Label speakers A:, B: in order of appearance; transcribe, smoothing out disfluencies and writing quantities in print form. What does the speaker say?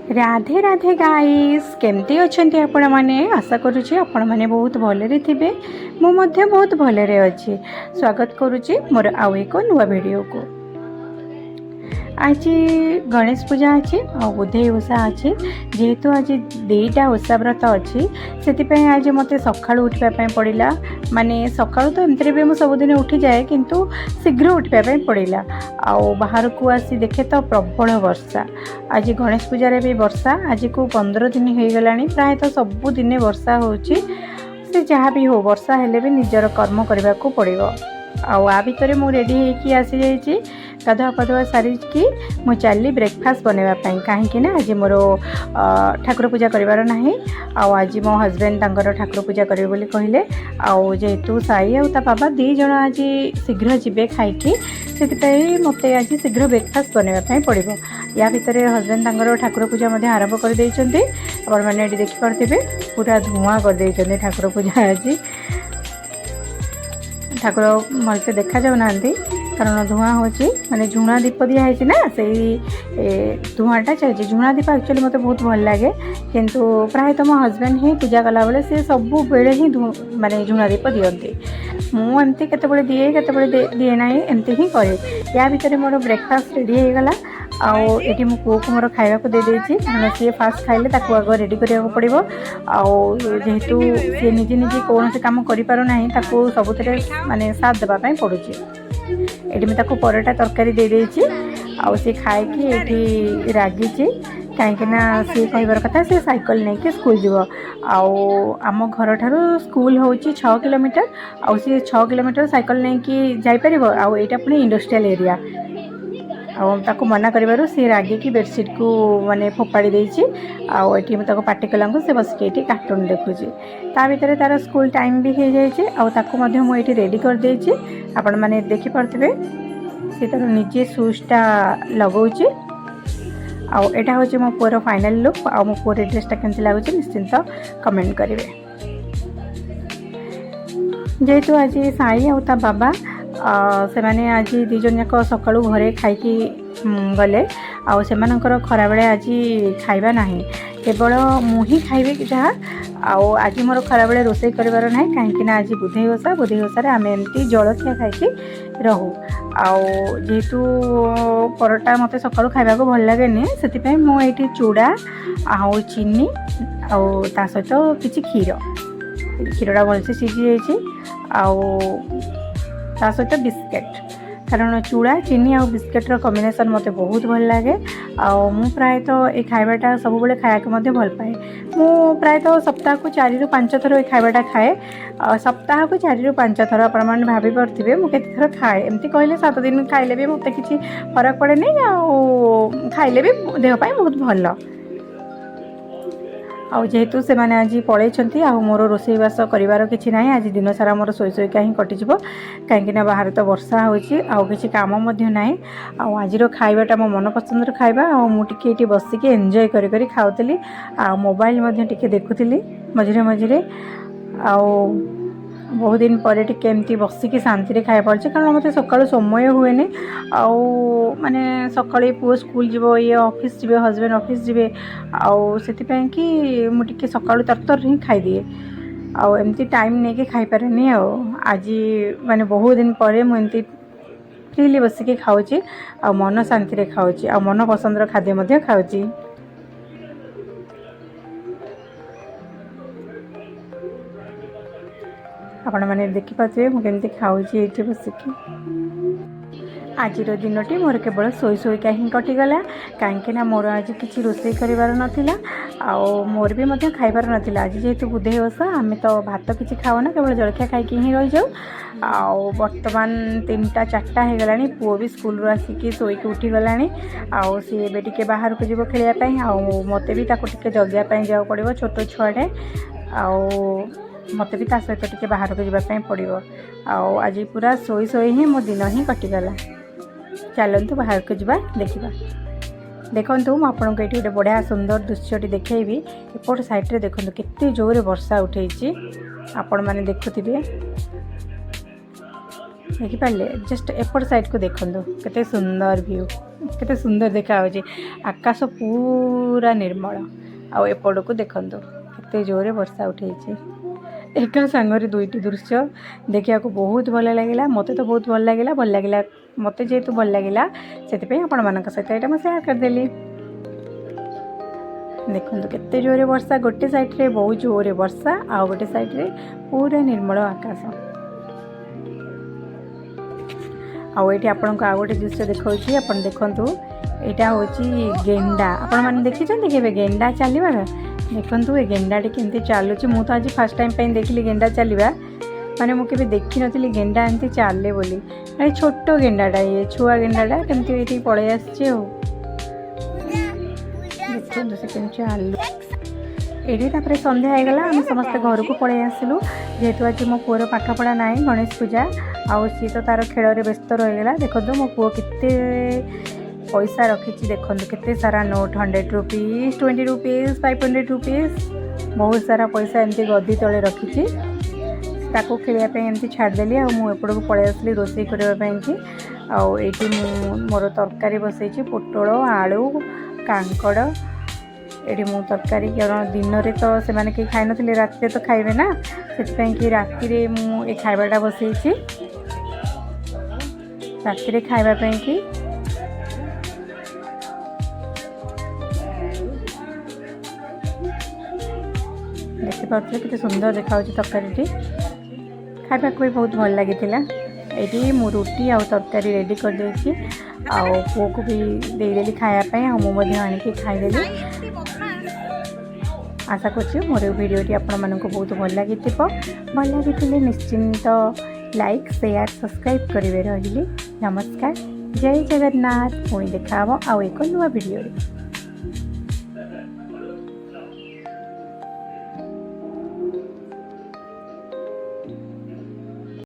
A: Radhe Radhe guys, କେମିତି ଅଛନ୍ତି ଆପଣମାନେ? ଆଶା କରୁଛି ଆପଣମାନେ ବହୁତ ଭଲରେ ଥିବେ। ମୁଁ ମଧ୍ୟ ବହୁତ ଭଲରେ ଅଛି। ସ୍ୱାଗତ କରୁଛି ମୋର ଆଉ ଏକ ନୂଆ ଭିଡ଼ିଓକୁ। ଆଜି ଗଣେଶ ପୂଜା ଅଛି ଆଉ ବୁଧେଇ ଓଷା ଅଛି। ଯେହେତୁ ଆଜି ଦୁଇଟା ଓଷା ବ୍ରତ ଅଛି, ସେଥିପାଇଁ ଆଜି ମୋତେ ସକାଳୁ ଉଠିବା ପାଇଁ ପଡ଼ିଲା। ମାନେ ସକାଳୁ ତ ଏମିତିରେ ବି ମୁଁ ସବୁଦିନ ଉଠିଯାଏ, କିନ୍ତୁ ଶୀଘ୍ର ଉଠିବା ପାଇଁ ପଡ଼ିଲା। ଆଉ ବାହାରକୁ ଆସି ଦେଖେ ତ ପ୍ରବଳ ବର୍ଷା। ଆଜି ଗଣେଶ ପୂଜାରେ ବି ବର୍ଷା। ଆଜିକୁ 15 ଦିନ ହେଇଗଲାଣି, ପ୍ରାୟତଃ ସବୁଦିନେ ବର୍ଷା ହେଉଛି। ସେ ଯାହା ବି ହଉ, ବର୍ଷା ହେଲେ ବି ନିଜର କର୍ମ କରିବାକୁ ପଡ଼ିବ। ଆଉ ଆ ଭିତରେ ମୁଁ ରେଡ଼ି ହେଇକି ଆସିଯାଇଛି। ଗାଧୁଆ ପାଧୁଆ ସାରିକି ମୁଁ ଚାଲିଲି ବ୍ରେକଫାଷ୍ଟ ବନେଇବା ପାଇଁ, କାହିଁକି ନା ଆଜି ମୋର ଠାକୁର ପୂଜା କରିବାର ନାହିଁ। ଆଉ ଆଜି ମୋ ହଜବେଣ୍ଡ ତାଙ୍କର ଠାକୁର ପୂଜା କରିବେ ବୋଲି କହିଲେ। ଆଉ ଯେହେତୁ ସାଇ ଆଉ ତା ବାବା ଦୁଇ ଜଣ ଆଜି ଶୀଘ୍ର ଯିବେ ଖାଇକି, ସେଥିପାଇଁ ମୋତେ ଆଜି ଶୀଘ୍ର ବ୍ରେକଫାଷ୍ଟ ବନେଇବା ପାଇଁ ପଡ଼ିବ। ୟା ଭିତରେ ହଜବେଣ୍ଡ ତାଙ୍କର ଠାକୁର ପୂଜା ମଧ୍ୟ ଆରମ୍ଭ କରିଦେଇଛନ୍ତି। ଆପଣମାନେ ଏଠି ଦେଖିପାରୁଥିବେ, ପୁରା ଧୂଆଁ କରିଦେଇଛନ୍ତି ଠାକୁର ପୂଜା ଆଜି। ଠାକୁର ଭଲସେ ଦେଖାଯାଉନାହାନ୍ତି, କାରଣ ଧୂଆଁ ହେଉଛି। ମାନେ ଝୁଣା ଦୀପ ଦିଆହେଇଛି ନା, ସେଇ ଧୂଆଁଟା ଚାଲିଛି। ଝୁଣା ଦୀପ ଆକ୍ଚୁଆଲି ମୋତେ ବହୁତ ଭଲ ଲାଗେ, କିନ୍ତୁ ପ୍ରାୟତଃ ମୋ ହଜବେଣ୍ଡ ହିଁ ପୂଜା କଲାବେଳେ ସେ ସବୁବେଳେ ହିଁ ମାନେ ଝୁଣା ଦୀପ ଦିଅନ୍ତି। ମୁଁ ଏମିତି କେତେବେଳେ ଦିଏ, କେତେବେଳେ ଦିଏ ନାହିଁ, ଏମିତି ହିଁ କରେ। ୟା ଭିତରେ ମୋର ବ୍ରେକଫାଷ୍ଟ ରେଡ଼ି ହେଇଗଲା। ଆଉ ଏଠି ମୋ ପୁଅକୁ ମୋର ଖାଇବାକୁ ଦେଇଦେଇଛି, କାରଣ ସିଏ ଫାଷ୍ଟ ଖାଇଲେ ତାକୁ ଆଗ ରେଡ଼ି କରିବାକୁ ପଡ଼ିବ। ଆଉ ଯେହେତୁ ସିଏ ନିଜେ ନିଜେ କୌଣସି କାମ କରିପାରୁନାହିଁ, ତାକୁ ସବୁଥିରେ ମାନେ ସାଥ ଦେବା ପାଇଁ ପଡ଼ୁଛି। ଏଠି ମୁଁ ତାକୁ ପରଟା ତରକାରୀ ଦେଇଦେଇଛି। ଆଉ ସିଏ ଖାଇକି ଏଠି ରାଗିଛି, କାହିଁକି ନା ସିଏ କହିବାର କଥା ସେ ସାଇକେଲ ନେଇକି ସ୍କୁଲ ଯିବ। ଆଉ ଆମ ଘରଠାରୁ ସ୍କୁଲ ହେଉଛି 6 କିଲୋମିଟର, ଆଉ ସିଏ 6 କିଲୋମିଟର ସାଇକେଲ ନେଇକି ଯାଇପାରିବ? ଆଉ ଏଇଟା ପୁଣି ଇଣ୍ଡଷ୍ଟ୍ରିଆଲ ଏରିଆ। ଆଉ ତାକୁ ମନା କରିବାରୁ ସିଏ ରାଗିକି ବେଡ଼ସିଟ୍କୁ ମାନେ ଫୋପାଡ଼ି ଦେଇଛି। ଆଉ ଏଠି ମୁଁ ତାକୁ ପାଟି କଲାଙ୍କୁ ସେ ବସିକି ଏଠି କାର୍ଟୁନ୍ ଦେଖୁଛି। ତା ଭିତରେ ତାର ସ୍କୁଲ ଟାଇମ୍ ବି ହେଇଯାଇଛି, ଆଉ ତାକୁ ମଧ୍ୟ ମୁଁ ଏଇଠି ରେଡ଼ି କରିଦେଇଛି। ଆପଣମାନେ ଦେଖିପାରୁଥିବେ, ସେ ତାର ନିଜେ ସୁଜ୍ଟା ଲଗାଉଛି। ଆଉ ଏଇଟା ହେଉଛି ମୋ ପୁଅର ଫାଇନାଲ୍ ଲୁକ୍। ଆଉ ମୋ ପୁଅର ଡ୍ରେସ୍ଟା କେମିତି ଲାଗୁଛି, ନିଶ୍ଚିନ୍ତ କମେଣ୍ଟ କରିବେ। ଯେହେତୁ ଆଜି ସାଇ ଆଉ ତା ବାବା ସେମାନେ ଆଜି ଦୁଇ ଜଣ ଯାକ ସକାଳୁ ଘରେ ଖାଇକି ଗଲେ, ଆଉ ସେମାନଙ୍କର ଖରାବେଳେ ଆଜି ଖାଇବା ନାହିଁ, କେବଳ ମୁଁ ହିଁ ଖାଇବି ଯାହା। ଆଉ ଆଜି ମୋର ଖରାବେଳେ ରୋଷେଇ କରିବାର ନାହିଁ, କାହିଁକି ନା ଆଜି ବୁଧେଇ ଓଷା। ବୁଧେଇ ଓଷାରେ ଆମେ ଏମିତି ଜଳଖିଆ ଖାଇକି ରହୁ। ଆଉ ଯେହେତୁ ପରଟା ମୋତେ ସକାଳୁ ଖାଇବାକୁ ଭଲ ଲାଗେନି, ସେଥିପାଇଁ ମୁଁ ଏଇଠି ଚୁଡ଼ା ଆଉ ଚିନି ଆଉ ତା ସହିତ କିଛି କ୍ଷୀର, କ୍ଷୀରଟା ଭଲସେ ସିଝି ଯାଇଛି, ଆଉ ତା ସହିତ ବିସ୍କେଟ୍, କାରଣ ଚୁଡ଼ା, ଚିନି ଆଉ ବିସ୍କେଟ୍ର କମ୍ବିନେସନ୍ ମୋତେ ବହୁତ ଭଲ ଲାଗେ। ଆଉ ମୁଁ ପ୍ରାୟତଃ ଏ ଖାଇବାଟା ସବୁବେଳେ ଖାଇବାକୁ ମଧ୍ୟ ଭଲ ପାଏ। ମୁଁ ପ୍ରାୟତଃ ସପ୍ତାହକୁ 4ରୁ 5 ଥର ଏ ଖାଇବାଟା ଖାଏ। ଆଉ ସପ୍ତାହକୁ 4ରୁ 5 ଥର, ଆପଣମାନେ ଭାବିପାରୁଥିବେ ମୁଁ କେତେ ଥର ଖାଏ। ଏମିତି କହିଲେ 7 ଦିନ ଖାଇଲେ ବି ମୋତେ କିଛି ଫରକ ପଡ଼େନି, ଆଉ ଖାଇଲେ ବି ଦେହ ପାଇଁ ବହୁତ ଭଲ। ଆଉ ଯେହେତୁ ସେମାନେ ଆଜି ପଳେଇଛନ୍ତି, ଆଉ ମୋର ରୋଷେଇବାସ କରିବାର କିଛି ନାହିଁ। ଆଜି ଦିନ ସାରା ମୋର ଶୋଇ ଶୋଇକା ହିଁ କଟିଯିବ, କାହିଁକିନା ବାହାରେ ତ ବର୍ଷା ହେଉଛି, ଆଉ କିଛି କାମ ମଧ୍ୟ ନାହିଁ। ଆଉ ଆଜିର ଖାଇବାଟା ମୋ ମନ ପସନ୍ଦର ଖାଇବା, ଆଉ ମୁଁ ଟିକେ ଏଇଠି ବସିକି ଏନ୍ଜୟ କରି କରି ଖାଉଥିଲି, ଆଉ ମୋବାଇଲ ମଧ୍ୟ ଟିକେ ଦେଖୁଥିଲି ମଝିରେ ମଝିରେ। ଆଉ ବହୁତ ଦିନ ପରେ ଟିକେ ଏମିତି ବସିକି ଶାନ୍ତିରେ ଖାଇବା ପଡ଼ୁଛି, କାରଣ ମୋତେ ସକାଳୁ ସମୟ ହୁଏନି। ଆଉ ମାନେ ସକାଳେ ପୁଅ ସ୍କୁଲ ଯିବ, ଇଏ ଅଫିସ୍ ଯିବେ, ହଜବେଣ୍ଡ ଅଫିସ୍ ଯିବେ, ଆଉ ସେଥିପାଇଁ କି ମୁଁ ଟିକେ ସକାଳୁ ତରତର ହିଁ ଖାଇଦିଏ, ଆଉ ଏମିତି ଟାଇମ୍ ନେଇକି ଖାଇପାରେନି। ଆଉ ଆଜି ମାନେ ବହୁତ ଦିନ ପରେ ମୁଁ ଏମିତି ଫ୍ରିଲି ବସିକି ଖାଉଛି, ଆଉ ମନ ଶାନ୍ତିରେ ଖାଉଛି, ଆଉ ମନ ପସନ୍ଦର ଖାଦ୍ୟ ମଧ୍ୟ ଖାଉଛି। ଆପଣମାନେ ଦେଖିପାରୁଥିବେ ମୁଁ କେମିତି ଖାଉଛି ଏଇଠି ବସିକି। ଆଜିର ଦିନଟି ମୋର କେବଳ ଶୋଇ ଶୋଇକା ହିଁ କଟିଗଲା, କାହିଁକିନା ମୋର ଆଜି କିଛି ରୋଷେଇ କରିବାର ନଥିଲା, ଆଉ ମୋର ବି ମଧ୍ୟ ଖାଇବାର ନଥିଲା। ଆଜି ଯେହେତୁ ବୁଧେଇ ଓଷା, ଆମେ ତ ଭାତ କିଛି ଖାଉନା, କେବଳ ଜଳଖିଆ ଖାଇକି ହିଁ ରହିଯାଉ। ଆଉ ବର୍ତ୍ତମାନ 3ଟା 4ଟା ହେଇଗଲାଣି। ପୁଅ ବି ସ୍କୁଲରୁ ଆସିକି ଶୋଇକି ଉଠିଗଲାଣି, ଆଉ ସିଏ ଏବେ ଟିକେ ବାହାରକୁ ଯିବ ଖେଳିବା ପାଇଁ, ଆଉ ମୋତେ ବି ତାକୁ ଟିକେ ଜଗିବା ପାଇଁ ଯିବାକୁ ପଡ଼ିବ। ଛୋଟ ଛୁଆଟେ, ଆଉ ମୋତେ ବି ତା ସହିତ ଟିକେ ବାହାରକୁ ଯିବା ପାଇଁ ପଡ଼ିବ। ଆଉ ଆଜି ପୁରା ଶୋଇ ଶୋଇ ହିଁ ମୋ ଦିନ ହିଁ କଟିଗଲା। ଚାଲନ୍ତୁ ବାହାରକୁ ଯିବା, ଦେଖିବା। ଦେଖନ୍ତୁ, ମୁଁ ଆପଣଙ୍କୁ ଏଇଠି ଗୋଟେ ବଢ଼ିଆ ସୁନ୍ଦର ଦୃଶ୍ୟଟି ଦେଖେଇବି। ଏପଟ ସାଇଡ଼୍ରେ ଦେଖନ୍ତୁ କେତେ ଜୋରରେ ବର୍ଷା ଉଠେଇଛି, ଆପଣମାନେ ଦେଖୁଥିବେ। ଦେଖିପାରିଲେ? ଜଷ୍ଟ ଏପଟ ସାଇଡ଼୍କୁ ଦେଖନ୍ତୁ, କେତେ ସୁନ୍ଦର ଭ୍ୟୁ, କେତେ ସୁନ୍ଦର ଦେଖାଯାଉଛି। ଆକାଶ ପୁରା ନିର୍ମଳ। ଆଉ ଏପଟକୁ ଦେଖନ୍ତୁ, କେତେ ଜୋରରେ ବର୍ଷା ଉଠେଇଛି। ଏକା ସାଙ୍ଗରେ ଦୁଇଟି ଦୃଶ୍ୟ ଦେଖିବାକୁ ବହୁତ ଭଲ ଲାଗିଲା। ମୋତେ ତ ବହୁତ ଭଲ ଲାଗିଲା। ଭଲ ଲାଗିଲା ମୋତେ ଯେହେତୁ ଭଲ ଲାଗିଲା, ସେଥିପାଇଁ ଆପଣମାନଙ୍କ ସହିତ ଏଇଟା ମୁଁ ସେୟାର କରିଦେଲି। ଦେଖନ୍ତୁ କେତେ ଜୋରରେ ବର୍ଷା। ଗୋଟେ ସାଇଡ଼୍ରେ ବହୁତ ଜୋରରେ ବର୍ଷା, ଆଉ ଗୋଟେ ସାଇଡ଼୍ରେ ପୁରା ନିର୍ମଳ ଆକାଶ। ଆଉ ଏଇଠି ଆପଣଙ୍କୁ ଆଉ ଗୋଟେ ଦୃଶ୍ୟ ଦେଖାଉଛି, ଆପଣ ଦେଖନ୍ତୁ। ଏଇଟା ହେଉଛି ଗେଣ୍ଡା। ଆପଣମାନେ ଦେଖିଛନ୍ତି କେବେ ଗେଣ୍ଡା ଚାଲିବାର? ଦେଖନ୍ତୁ ଏ ଗେଣ୍ଡାଟି କେମିତି ଚାଲୁଛି। ମୁଁ ତ ଆଜି ଫାର୍ଷ୍ଟ ଟାଇମ୍ ପାଇଁ ଦେଖିଲି ଗେଣ୍ଡା ଚାଲିବା। ମାନେ ମୁଁ କେବେ ଦେଖିନଥିଲି ଗେଣ୍ଡା ଏମିତି ଚାଲେ ବୋଲି। ମାନେ ଛୋଟ ଗେଣ୍ଡାଟା, ଇଏ ଛୁଆ ଗେଣ୍ଡାଟା କେମିତି ଏଇଠି ପଳେଇ ଆସିଛି। ଆଉ ଦେଖନ୍ତୁ ସେ କେମିତି ଚାଲୁ ଏଇଠି। ତାପରେ ସନ୍ଧ୍ୟା ହେଇଗଲା, ଆମେ ସମସ୍ତେ ଘରକୁ ପଳେଇ ଆସିଲୁ। ଯେହେତୁ ଆଜି ମୋ ପୁଅର ପାଠପଢ଼ା ନାହିଁ, ଗଣେଶ ପୂଜା, ଆଉ ସିଏ ତ ତା'ର ଖେଳରେ ବ୍ୟସ୍ତ ରହିଗଲା। ଦେଖନ୍ତୁ ମୋ ପୁଅ କେତେ ପଇସା ରଖିଛି। ଦେଖନ୍ତୁ କେତେ ସାରା ନୋଟ୍, 100 rupees, 20 rupees, 500 rupees, ବହୁତ ସାରା ପଇସା ଏମିତି ଗଦି ତଳେ ରଖିଛି। ତାକୁ ଖେଳିବା ପାଇଁ ଏମିତି ଛାଡ଼ିଦେଲି ଆଉ ମୁଁ ଏପଟକୁ ପଳେଇ ଆସିଲି ରୋଷେଇ କରିବା ପାଇଁକି। ଆଉ ଏଇଠି ମୁଁ ମୋର ତରକାରୀ ବସେଇଛି, ପୋଟଳ, ଆଳୁ, କାଙ୍କଡ଼। ଏଠି ମୁଁ ତରକାରୀ, କାରଣ ଦିନରେ ତ ସେମାନେ କେହି ଖାଇନଥିଲେ, ରାତିରେ ତ ଖାଇବେ ନା, ସେଥିପାଇଁ କି ରାତିରେ ମୁଁ ଏ ଖାଇବାଟା ବସେଇଛି ରାତିରେ ଖାଇବା ପାଇଁକି। ଦେଖିପାରୁଥିବେ କେତେ ସୁନ୍ଦର ଦେଖାଯାଉଛି ତରକାରୀଟି। ଖାଇବାକୁ ବି ବହୁତ ଭଲ ଲାଗିଥିଲା। ଏଇଠି ମୁଁ ରୁଟି ଆଉ ତରକାରୀ ରେଡ଼ି କରିଦେଇଛି ଆଉ ପୁଅକୁ ବି ଦେଇଦେଲି ଖାଇବା ପାଇଁ, ଆଉ ମୁଁ ମଧ୍ୟ ଆଣିକି ଖାଇଦେଲି। ଆଶା କରୁଛି ମୋର ଏ ଭିଡ଼ିଓଟି ଆପଣମାନଙ୍କୁ ବହୁତ ଭଲ ଲାଗିଥିବ। ଭଲ ଲାଗିଥିଲେ ନିଶ୍ଚିନ୍ତ ଲାଇକ୍, ସେୟାର, ସବସ୍କ୍ରାଇବ୍ କରିବେ। ରହିଲି, ନମସ୍କାର, ଜୟ ଜଗନ୍ନାଥ। ପୁଣି ଦେଖାହେବ ଆଉ ଏକ ନୂଆ ଭିଡ଼ିଓରେ।